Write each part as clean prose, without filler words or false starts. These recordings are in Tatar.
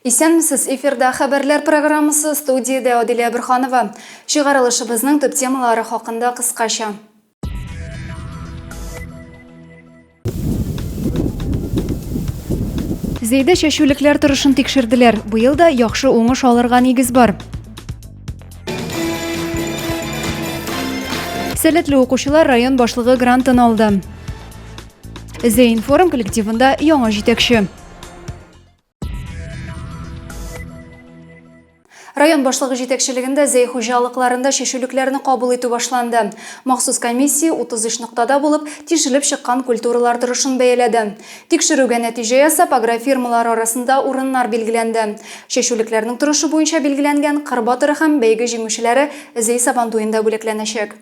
Исәнмесез, эфирда хәбәрләр программасы, студиядә Адилә Борһанова. Чыгарылышыбызның төп темалары хакында кыскача. Зәйдә чәчүлекләр торышын тикшерделәр. Быел да яхшы уңыш алырга нигез бар. Сәләтле укучылар район башлыгы грантын алды. Зәйинформ коллективында яңа җитәкче. Район башлыгы җитәкчелегендә Зәй хуҗалыкларында чәчүлекләрне кабул итү башланды. Махсус комиссия 33 ноктада булып, тишелеп чыккан культуралар торышын бәяләде. Тикшерүгә нәтиҗә ясап, агрофирмалар арасында урыннар билгеләнде. Чәчүлекләрнең торышы буенча билгеләнгән кыр батыры һәм бәйге җиңүчеләре Зәй Сабантуенда бүләкләнәчәк.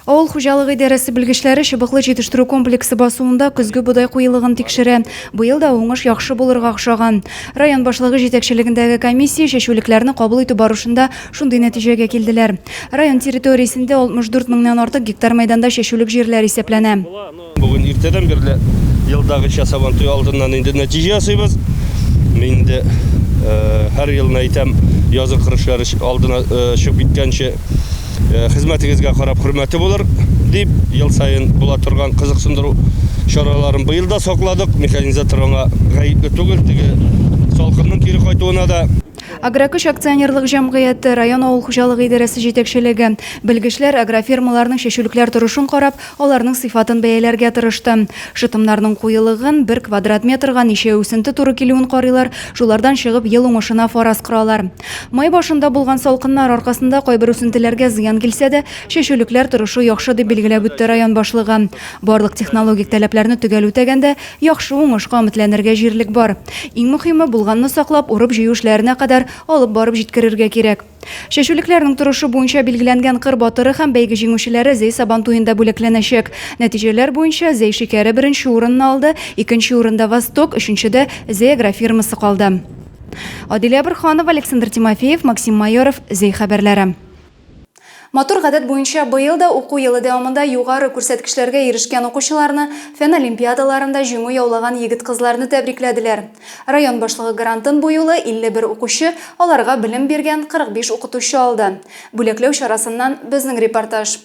Авыл хуҗалыгы идарәсе белгечләре чыбыклы җитештерү комплексы басуында көзге бодай куелыгын тикшерә. Быел да уңыш яхшы булырга охшаган. Район башлыгы җитәкчелегендәге комиссия чәчүлекләрне кабул итү барышында шундый нәтиҗәгә килделәр. Район территориясендә 64 меңнән артык гектар мәйданда чәчүлек җирләр исәпләнә. Бүген иртәдән бирле елдагыча Сабантуй алдыннан инде нәтиҗә ясыйбыз. Мин инде һәр елны әйтәм, язгы кыр эшләре алдына чыгып киткәнче хезмәтегезгә карап хөрмәте булыр дип, ел саен була торган кызыксындыру чараларын быел да сакладык. Механизатор аңа гаепле түгел, теге салкынның кире кайтуына да. Агрокөч акционерлык җәмгыяте, район авыл хуҗалыгы идарәсе җитәкчелеге, белгечләр агрофирмаларның чәчүлекләр торышын карап, аларның сыйфатын бәяләргә тырышты. Шытымнарның куелыгын, бер квадрат метрга ничә үсенте туры килүен карыйлар, шулардан чыгып ел уңышына фараз коралар. Май башында булган салкыннар аркасында кайбер үсентеләргә зыян килсә дә, чәчүлекләр торышы яхшы, дип билгеләп үтте район башлыгы. Барлык технологик таләпләрне төгәл үтәгәндә, яхшы уңышка өметләнергә җирлек бар. Иң мөхиме, булганны саклап, урып-җыю эшләренә кадәр алып барып җиткерергә кирәк. Чәчүлекләрнең торышы буенча билгеләнгән кыр батыры һәм бәйге җиңүчеләре Зәй Сабантуенда бүләкләнәчәк. Нәтиҗәләр буенча Зәй шикәре беренче урынны алды, икенче урында Восток, өченчедә Зәй агрофирмасы калды. Адилә Борһанова, Александр Тимофеев, Максим Майоров, Зәй хәбәрләре. Матур гадәт буенча быел да уку елы дәвамында югары күрсәткечләргә ирешкән укучыларны, фән олимпиадаларында җиңү яулаган егет-кызларны тәбрикләделәр. Район башлыгы грантын бу юлы 51 укучы, аларга белем биргән 45 укытучы алды. Бүләкләү чарасыннан безнең репортаж.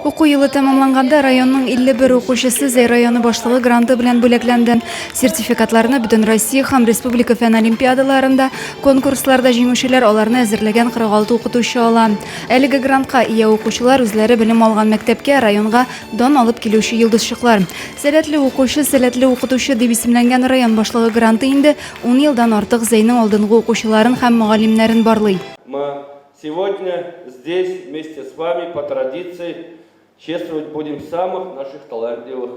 Уку елы тәмамланганда районның 51 укучысы Зәй районы башлыгы гранты белән бүләкләнде. Сертификатларны Бөтенроссия һәм республика фән олимпиадаларында, конкурсларда җиңүчеләр, аларны әзерләгән 46 укытучы ала. Әлеге грантка ия укучылар үзләре белем алган мәктәпкә, районга дан алып килүче йолдызчыклар. Сәләтле укучы, сәләтле укытучы дип исемләнгән район башлыгы гранты инде ун елдан артык Зәйнең алдынгы укучыларын һәм мөгаллимнәрен барлый. Сегодня здесь вместе с вами по традиции чествовать будем самых наших талантливых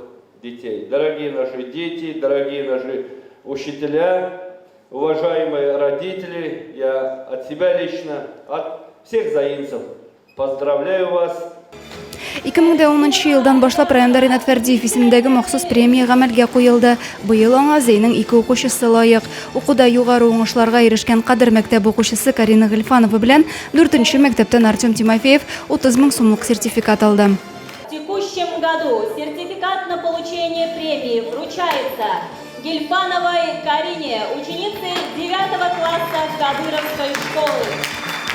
детей. Дорогие наши дети, дорогие наши учителя, уважаемые родители, я от себя лично, от всех заинцев поздравляю вас. 2010 елдан башлап районда Ринат Фәрдиев исемендәге махсус премия гамәлгә куелды. Быел аңа Зәйнең ике укучысы лаек. Укуда югары уңышларга ирешкән Кадер мәктәбе укучысы Карина Гыйльфанова белән дүртенче мәктәптән Артем Тимофеев 30 мең сумлык сертификат алды. В текущем году сертификат на получение премии вручается Гильфановой Карине, ученице 9 класса Кадыровской школы.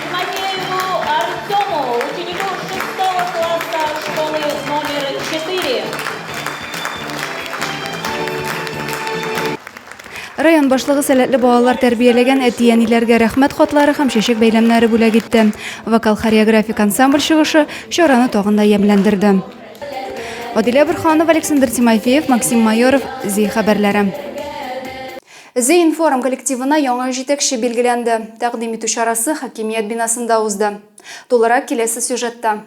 Тимофееву Артему, ученику 6 класса школы номер 4. Район башлыгы сәләтле балалар тәрбияләгән әти-әниләргә рәхмәт хатлары һәм чәчәк бәйләмнәре бүләк итте. Вокал-хореографик ансамбль чыгышы чараны тагын да ямьләндерде. Адилә Борһанова, Александр Тимофеев, Максим Майоров, Зей хәбәрләре. Зей информ коллективына яңа җитәкче билгеләнде. Тәкъдим итү чарасы хакимият бинасында узды. Тулырак киләсе сюжетта.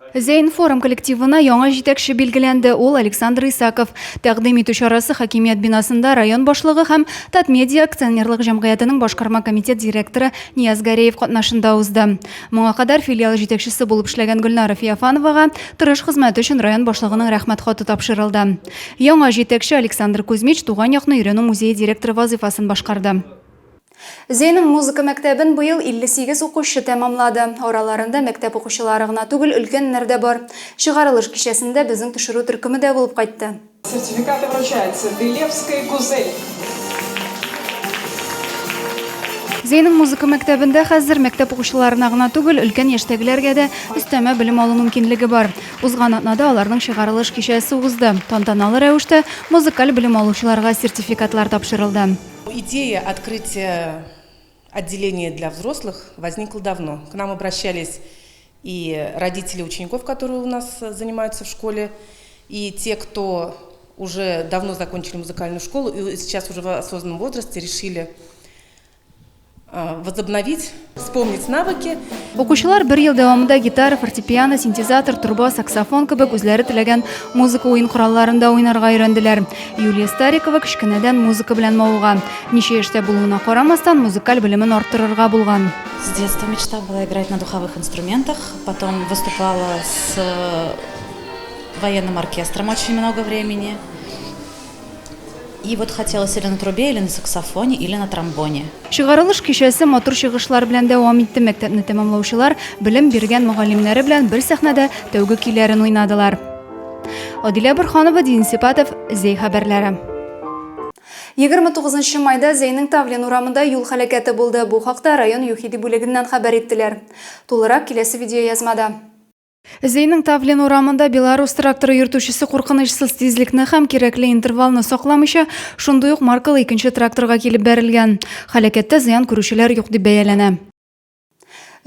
Зеинформ коллективына яңа җитәкче билгеләнде, ул Александр Исаков. Тәкъдим итү чарасы хакимият бинасында район башлыгы һәм Татмедиа акционерлык җәмгыятенең башкарма комитет директоры Нияз Гәрәев катнашында узды. Моңа кадәр филиал җитәкчесе булып эшләгән Гөлнара Феофановага тырыш хезмәте өчен район башлыгының Рәхмәт хаты тапшырылды. Яңа җитәкче Александр Кузьмич туган якны өйрәнү музее директоры вазыйфасын башкарды. Зәйнең музыка мәктәбен быел 58 укучы тәмамлады. Араларында мәктәп укучылары гына түгел, өлкәннәр дә бар. Чыгарылыш кичәсендә безнең төшерү төркеме дә булып кайтты. Сертификаты вручаются Дылевской Гузель. Зәйнең музыка мәктәбендә хәзер мәктәп укучыларына гына түгел, өлкән яшьтәгеләргә дә өстәмә белем алу мөмкинлеге бар. Узган атнада аларның чыгарылыш кичәсе узды. Тантаналы рәвештә музыкаль белем алучыларга сертификатлар тапшырылды. Идея открытия отделения для взрослых возникла давно. К нам обращались и родители учеников, которые у нас занимаются в школе, и те, кто уже давно закончили музыкальную школу и сейчас уже в осознанном возрасте решили возобновить, вспомнить навыки. Укучылар бер ел дәвамында гитара, фортепиано, синтезатор, труба, саксофон кебек үзләре теләгән музыка уен коралларында уйнарга өйрәнделәр. Юлия Старикова кечкенәдән музыка белән мавыга. Ничә яшьтә булуына карамастан, музыкаль белемен арттырырга булган. С детства мечта была играть на духовых инструментах, потом выступала с военным оркестром очень много времени. И вот хотелось или на трубе, или на саксофоне, или на тромбоне. Чыгарылыш кичәсе матур чыгышлар белән дәвам итте. Мәктәпне тәмамлаучылар белем биргән мөгаллимнәре белән бер сәхнәдә тәүге көйләрен уйнадылар. Адилә Борһанова, Денис Ипатов, Зәй хәбәрләре. 29 майда Зәйнең Тавлин урамында юл һәлакәте булды. Бу хакта район ЮХИДИ бүлегеннән хәбәр иттеләр. Тулырак киләсе видеоязмада. Зәйнең Тавлин урамында Беларус тракторы йөртүчесе куркынычсыз тизлекне һәм кирәкле интервалны сакламыйча, шундый ук маркалы икенче тракторга килеп бәрелгән. Һәлакәттә зыян күрүчеләр юк дип бәяләнә.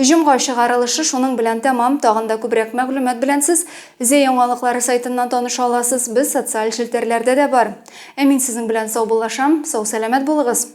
Җомга чыгарылышы шуның белән тәмам. Тагын да күбрәк мәгълүмат белән сез Зәй яңалыклары сайтыннан таныша аласыз. Без социаль челтәрләрдә дә бар. Ә мин сезнең белән саубуллашам. Сау-сәламәт булыгыз!